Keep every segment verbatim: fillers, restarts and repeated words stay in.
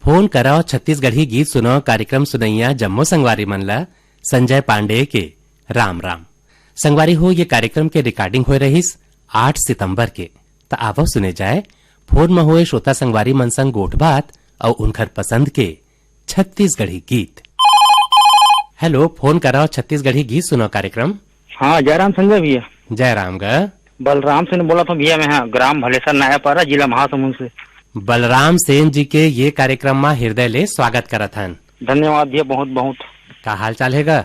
Phone करव छत्तीसगढ़ी गीत सुनव कार्यक्रम सुनइया जम्मो संगवारी मन ल संजय पांडे के राम राम। संगवारी हो, ये कार्यक्रम के recording होए रहिस आठ सितंबर के। त आवव सुने जाए फोन म होए श्रोता संगवारी मन संग गोठ बात अउ उनखर पसंद के छत्तीसगढ़ी गीत। हेलो, फोन करव छत्तीसगढ़ी गीत सुनव कार्यक्रम। हाँ, जयराम संजय भैया। जयराम ग। बलराम सेन बोलत हँव भैया, मैं हा ग्राम भलेसर नयापारा, जिला महासमुंद से। बलराम सेन जी के ये कार्यक्रम म हृदय ले स्वागत करत हन। धन्यवाद भैया, बहुत बहुत। का हाल चाल हे ग?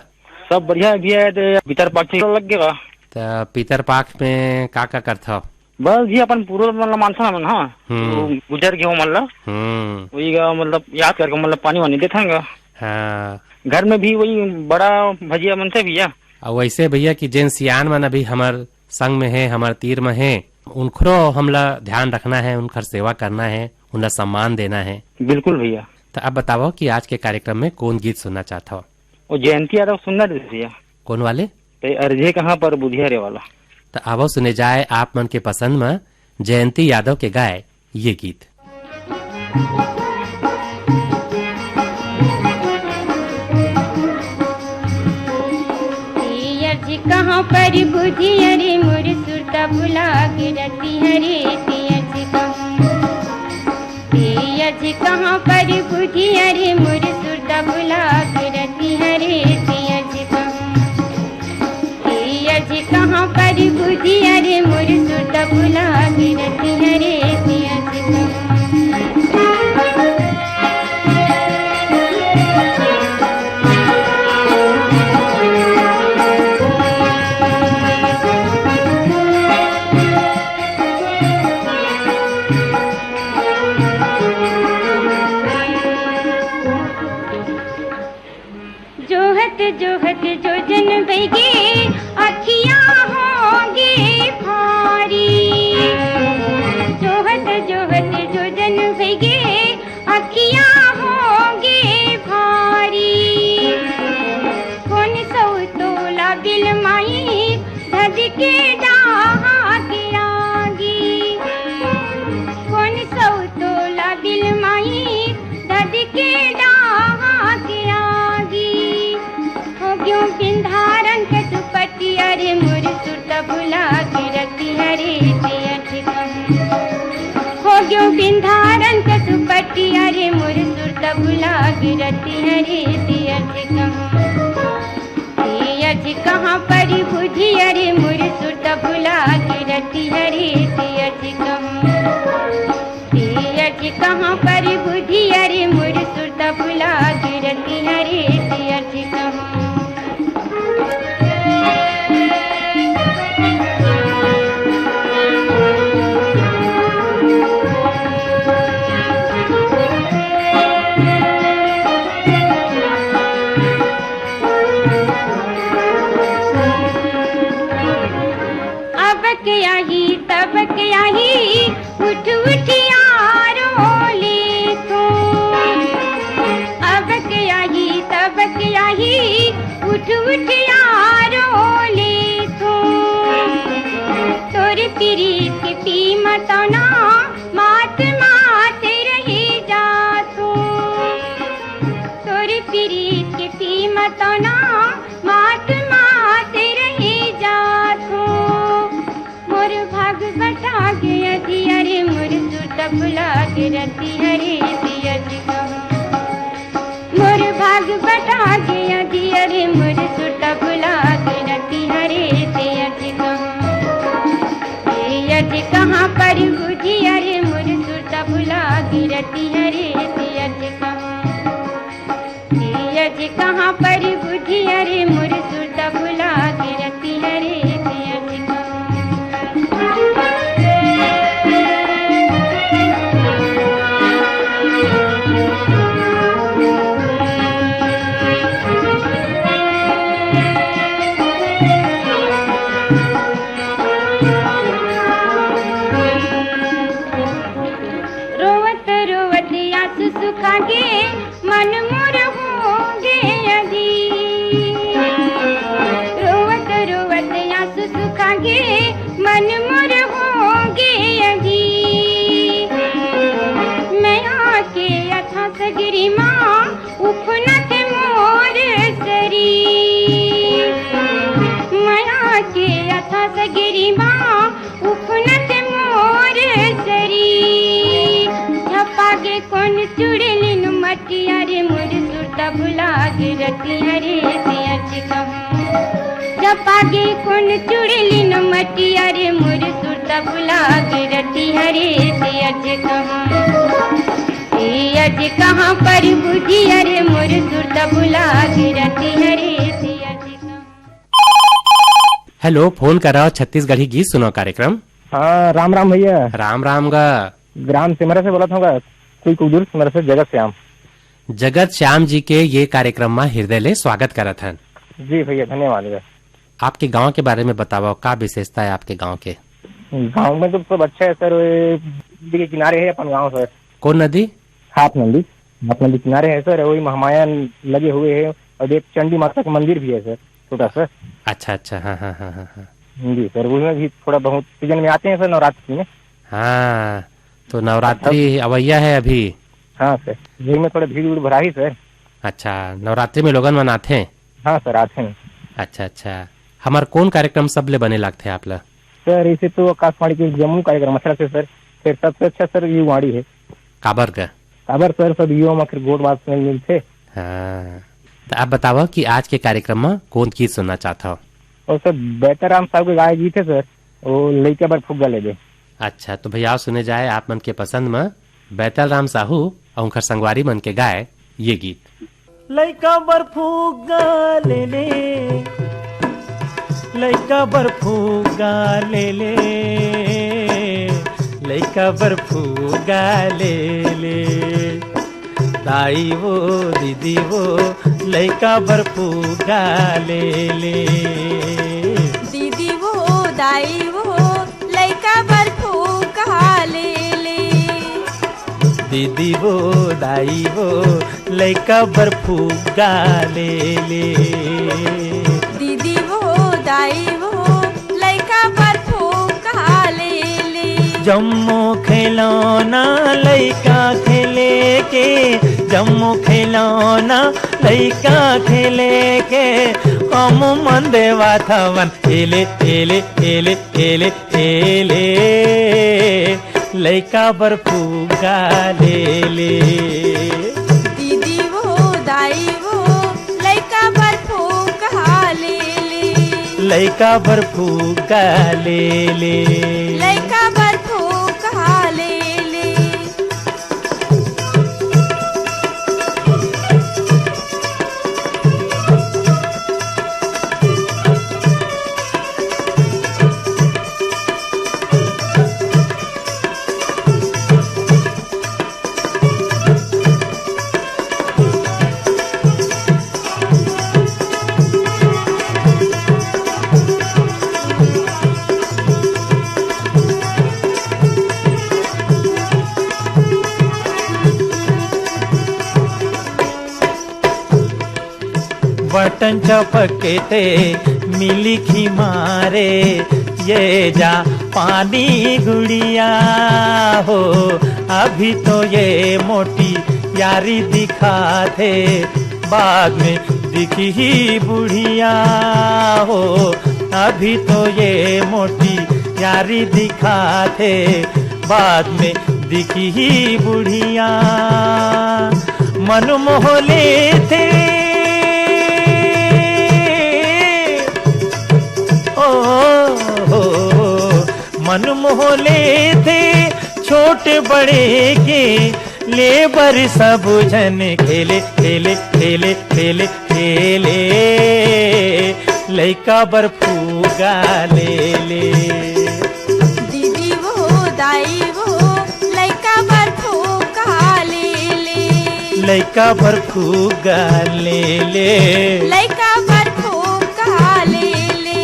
सब बढ़िया हे भैया, ये पितर पाख लग गे बा। त पितर पाख में का का करथव? बस जी, अपन पूर्वज मन ला मानथन हमन, हाँ। हम्म। वो गुजर गे हो मन ला। हम्म। वही गा, मतलब, याद करके, मतलब, पानी वानी देथन गा। हाँ। घर में भी वही बड़ा भजिया मनथे भैया। अउ वैसे भैया कि जेन सियान मन अभी हमर संग में हे, हमर तीर में हे, उनखरो हमला ध्यान रखना हे, उनखर सेवा करना हे, उनला सम्मान देना हे। बिल्कुल भैया। त अब बतावव कि आज के कार्यक्रम में कौन गीत सुनना चाहत हव? वो जयंती यादव सुनना दे भैया। कौन वाले? ते अर्जे कहाँ पर बुधिया रे वाला। त आवव सुने जाए आप मन के पसंद म जयंती यादव के गाए ये गीत। तीयज कहाँ पर बुधिया रे मोर सुरता भुला गे रतिया रे, तीयज कहाँ। तीयज कहाँ पर बुधिया रे मोर सुरता भुला गे रतिया रे, तीयज कहाँ। तीयज कहाँ पर बुधिया रे मोर सुरता भुला गे रतिया रे, तीयज कहाँ। जोहत जोहत जोजन बइगे अखियाँ होगे भारी। जोहत जोहत जोजन बइगे अखियाँ होगे भारी। कोन सौ तोला बिलमाई धधके डाहा के आगी। कोन सौ तोला बिलमाई धधके डाहा के आगी। हो गयो बिंधारन के सुपटिया रे मोर सुरता भुला गे रतिया रे, तीयज कहाँ। हो गयो बिंधारन के सुपटिया रे मोर सुरता भुला गे रतिया रे, तीयज कहाँ। तीयज कहाँ पर बुधिया रे मोर सुरता भुला गे रतिया रे, तीयज कहाँ। तीयज कहाँ पर बुधिया रे मोर सुरता भुला गे रतिया रे, तीयज कहाँ। अब के आही, तब के आही, उठ उठ यारो ले तू। अब के आही, तब के आही, उठ उठ यारो ले तू। तोर पीरित के पीमत ना, मात मात रही जा तू। तोर पीरित के पीमत ना, मात मात रही जा तू। मोर भाग बटा गे अधिया रे, मोर सुरता भुला गे रतिया रे, तीयज कहाँ। मोर भाग बटा गे अधिया रे, मोर सुरता भुला गे रतिया रे, तीयज कहाँ। तीयज कहाँ पर बुधिया रे, मोर सुरता भुला गे रतिया रे, तीयज कहाँ। तीयज कहाँ पर बुधिया रे, मोर सुरता भुला गे रतिया रे, तीयज कहाँ। मन मोर होगे अधीर, रोवत रोवत आंसू सुखागे, मन मोर होगे अधीर। मया के अथाह सगरी मा उफनत मोर सरीर, मया के अथाह सगरी मा उफनत मोर सरीर। झपा गे कोन चुड़ैलिन मटिया रे, मोर सुरता भुला गे रतिया रे, ते अझ कहां। झपा गे कोन चुड़ैलिन मटिया रे, मोर सुरता भुला गे रतिया रे, ते अझ कहां। ते अझ कहां परभू जी, अरे मोर सुरता भुला गे रतिया रे, ते अझ कहां। हेलो, फोन करा छत्तीसगढ़ी गीत सुनाव कार्यक्रम। हाँ, राम राम भैया। राम राम गा। ग्राम सिमरा से बोलत हंव गा, कुईकुदुर सिमरा से जगत श्याम। जगत श्याम जी के ये कार्यक्रम मा हृदय ले स्वागत करत हन। जी भैया, धन्यवाद गा। आपके गांव के बारे में बतावव, का विशेषता हे आपके गांव के? गांव में तो सब अच्छा है सर, वो नदी के किनारे है अपन गांव सर। कौन नदी? हाप नदी। हाप नदी किनारे है सर, वही महामाया लगे हुए है और एक चंडी माता का मंदिर भी है सर, छोटा सा। अच्छा, अच्छा, हाँ, हाँ, हाँ, हाँ, हाँ। जी सर, उसमें भी थोड़ा बहुत सीजन में आते हैं सर, नवरात्रि में। हाँ, तो नवरात्रि अवैया है अभी। हाँ सर, यही में थोड़ा भीड़ उड़ भराही सर। अच्छा, नवरात्रि में लोगन मन आथे? हाँ सर, आथे। अच्छा, अच्छा। हमर कौन कार्यक्रम सबले बने लागथे आप ला? सर, ऐसे तो आकाशवाणी के जम्मो कार्यक्रम अच्छा लगथे सर, फिर सबसे अच्छा सर युवाणी है। काबर का? काबर सर, सब युवा में फिर गोठ बात सुने मिलथे। हाँ, तो आप बतावा कि आज के कार्यक्रम में कौन गीत सुनना चाहत हव? और सर, बैताराम साहब के गाए गीत है सर, वो लइका बर फुग्गा ले दे। अच्छा, तो भैया, आओ सुने जाए आप मन के पसंद में बैताल राम साहू और उनकर संगवारी मन के गाए ये गीत। लइका बर फुग्गा ले ले, लइका बर फुग्गा ले ले, लइका बर फुग्गा ले ले। दाई वो, दीदी वो, लइका बर फुग्गा ले ले। दीदी वो, दाई वो, लइका बर फुग्गा ले ले। दीदी वो, दाई वो, लइका बर फुग्गा ले ले। दीदी वो, दाई वो, लइका बर फुग्गा ले ले। जम्मो खिलौना लइका खेले के, जम्मो खिलौना लइका खेले के, हम मन देवाथवन। एले, एले, एले, एले, एले, लइका बर फुग्गा ले ले। दीदी वो, दाई वो, लइका बर फुग्गा ले ले। लइका बर फुग्गा ले ले। लइका बर फुग्गा ले ले। बटन चपकते मिली खी मारे, ये जा पानी गुड़िया हो। अभी तो ये मोटी यारी दिखाथे, बाद में दिखही बुढ़िया हो। अभी तो ये मोटी यारी दिखाथे, बाद में दिखही बुढ़िया। मन मोह लेथे, ओ, ओ, मन मोह लेथे छोट बड़े के, ले बर सब झन खेले, खेले, खेले, खेले, खेले। लइका बर फुग्गा ले ले। दीदी वो, दाई वो, लइका बर फुग्गा ले ले। लइका बर फुग्गा ले ले। लइका बर फुग्गा ले ले।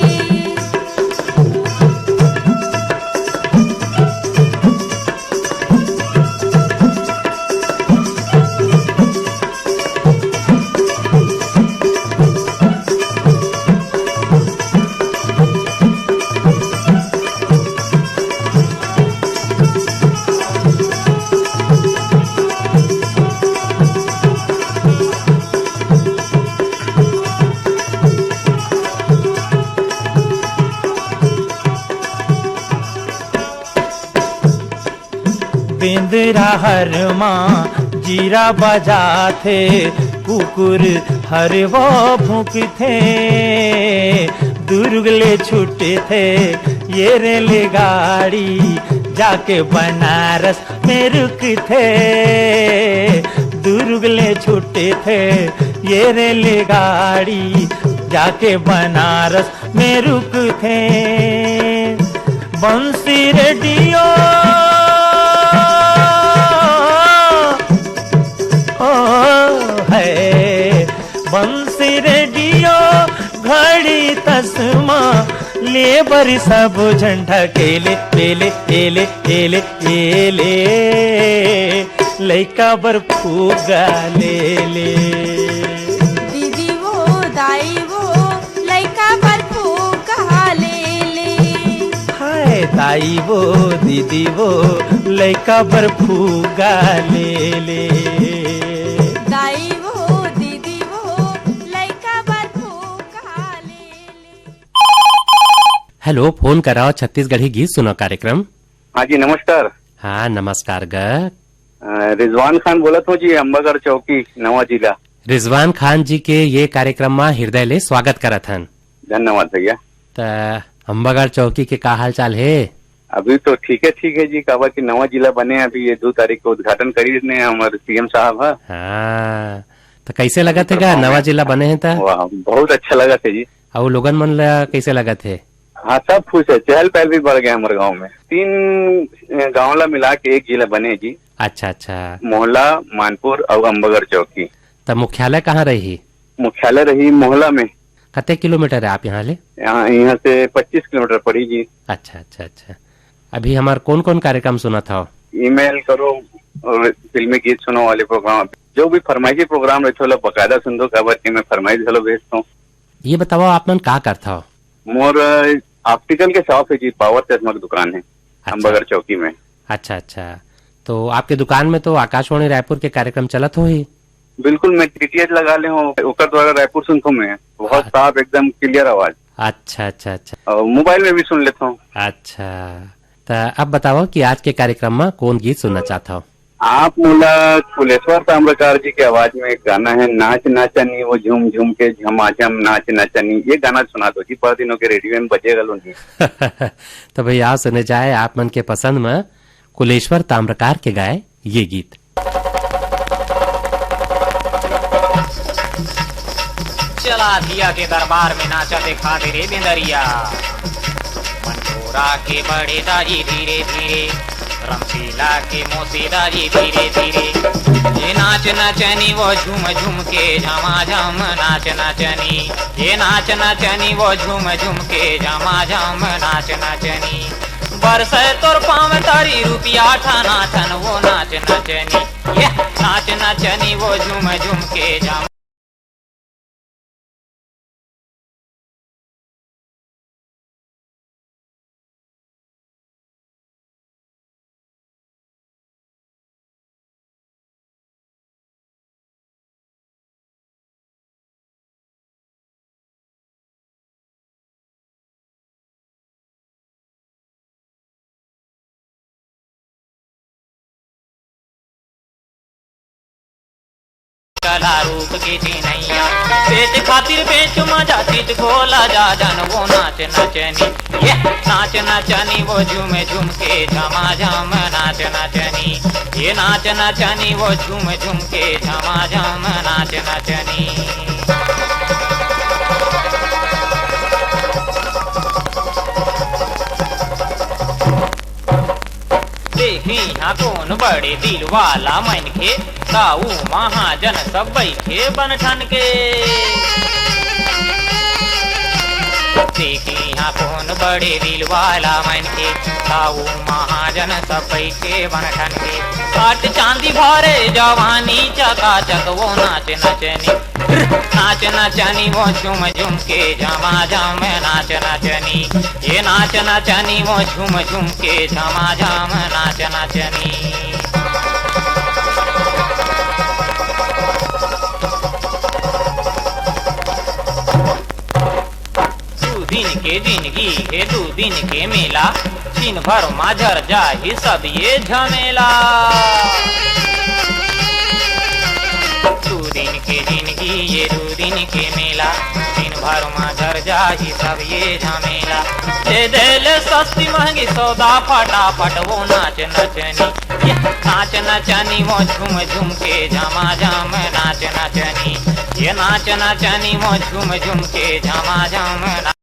राहर मा जीरा बजाथे, कुकुर हर वो भूंकथे। दुर्ग ले छूटथे ये रेलगाड़ी, जाके बनारस में रुकथे। दुर्ग ले छूटथे ये रेलगाड़ी, जाके बनारस में रुकथे। बंसी रेडियो, ओ है, बंसी रेडियो, घड़ी तसमा, ले बर सब झंडा केले, केले, केले, केले, केले, लइका बर फुग्गा ले ले। दीदी वो, दाई वो, लइका बर फुग्गा ले ले। हाय दाई वो, दीदी वो, लइका बर फुग्गा ले ले। दाई वो, दीदी वो, लइका बर फुग्गा ले ले। हेलो, फोन कराओ छत्तीसगढ़ी गीत सुनाओ कार्यक्रम। हाँ जी, नमस्कार। हाँ, नमस्कार ग। अ, रिजवान खान बोलत हूँ जी, अम्बागढ़ चौकी, नवा जिला। रिजवान खान जी के ये कार्यक्रम मा हृदय ले स्वागत करत हन। धन्यवाद भैया। त अम्बागढ़ चौकी के का हाल चाल हे? अभी तो ठीक है, ठीक है जी, काबर कि नवा जिला बने, अभी ये दो तारीख को उद्घाटन करी ने हमर सीएम साहब ह। हाँ, त कैसे लगत हे गा नवा जिला बने हे त? वाह, बहुत अच्छा लगत हे जी। अउ लोगन मन ला कैसे लगत हे? हाँ, सब खुश है, चहल पहल भी बढ़ गया हमारे गांव में। तीन, अ, गांव ला मिला के एक जिला बने जी। अच्छा, अच्छा। मोहला, मानपुर और अम्बागढ़ चौकी। त मुख्यालय कहाँ रही? मुख्यालय रही मोहला में। कते किलोमीटर है आप यहाँ ले? यहाँ, यहाँ से पच्चीस किलोमीटर पड़ी जी। अच्छा, अच्छा, अच्छा। अभी हमार कौन-कौन कार्यक्रम सुनत हव? ईमेल करो और फिल्मी गीत सुनो वाले प्रोग्राम, जो भी फरमाइशी प्रोग्राम रहिथे, ओला बकायदा सुनथों, काबर कि मैं फरमाइश घलो भेजथों। ये बताओ, आप मन का करथव? मोर, अ, ऑप्टिकल के शॉप है जी, पावर चश्मा की दुकान है, अच्छा। अम्बागढ़ चौकी में। अच्छा, अच्छा। तो आपके दुकान में तो आकाशवाणी रायपुर के कार्यक्रम चलत होही? बिल्कुल, मैं डीटीएच लगा ले हूँ, ओकर द्वारा रायपुर सुनथों मैं। बहुत हाँ। साफ, एकदम क्लियर आवाज। अच्छा, अच्छा, अच्छा। और मोबाइल में भी सुन लेता हूँ। अच्छा, त अब बताओ कि आज के कार्यक्रम में कौन गीत सुनना चाहता हो? आप मोला कुलेश्वर ताम्रकार जी के आवाज में एक गाना है, नाच नाचनी वो झूम झूम के झमाझम नाच नाचनी, ये गाना सुना दो जी, बड़ा दिन हो गए रेडियो में बजे घलो नहीं। तो भैया, सुने जाए आप मन के पसंद में कुलेश्वर ताम्रकार के गाए ये गीत। चला धिया के दरबार में नाचा देखा दे रे बेंदरिया। मंटोरा के बड़े दाई धीरे धीरे, रमशीला के मौसी दाई धीरे धीरे। ये नाच नचनी वो झूम झूम के झमाझम नाच नचनी। ये नाच नचनी वो झूम झूम के झमाझम नाच नचनी। बरसे तोर पाँव तरी रुपिया ठना ठन वो नाच नचनी। ये नाच नचनी वो झूम झूम के झम कला रूप के चिन्हैया, पेट खातिर पेट मजा, चित खोला जा जन वो नाच नचनी। ये नाच नचनी वो झूम झूम के झमाझम नाच नचनी। ये नाच नचनी वो झूम झूम के झमाझम नाच नचनी। देखी यहाँ कौन बड़े दिल वाला मनखे, ताऊ महाजन सब बैठे बन ठन के। देखी यहाँ कौन बड़े दिल वाला मनखे, ताऊ महाजन सब बैठे बन ठन के। काट चांदी भरे जवानी चकाचक वो नाच नचनी। नाच नचनी वो झूम झूम के झमाझम नाच नचनी। ये नाच नचनी वो झूम झूम के झमाझम नाच नचनी। दू दिन के जिंदगी ये दू दिन के मेला, दिन भर मा झर जाही सब ये झमेला। दू दिन के जिंदगी, ये दू दिन के मेला, दिन भर मा झर जाही सब ये झमेला। दे दे ले सस्ती महंगी सौदा फटाफट, वो नाच नचनी, ये नाच नचनी, वो झूम झूम के झमाझम नाच नचनी, ये नाच नचनी, वो झूम झूम के झमाझम नाच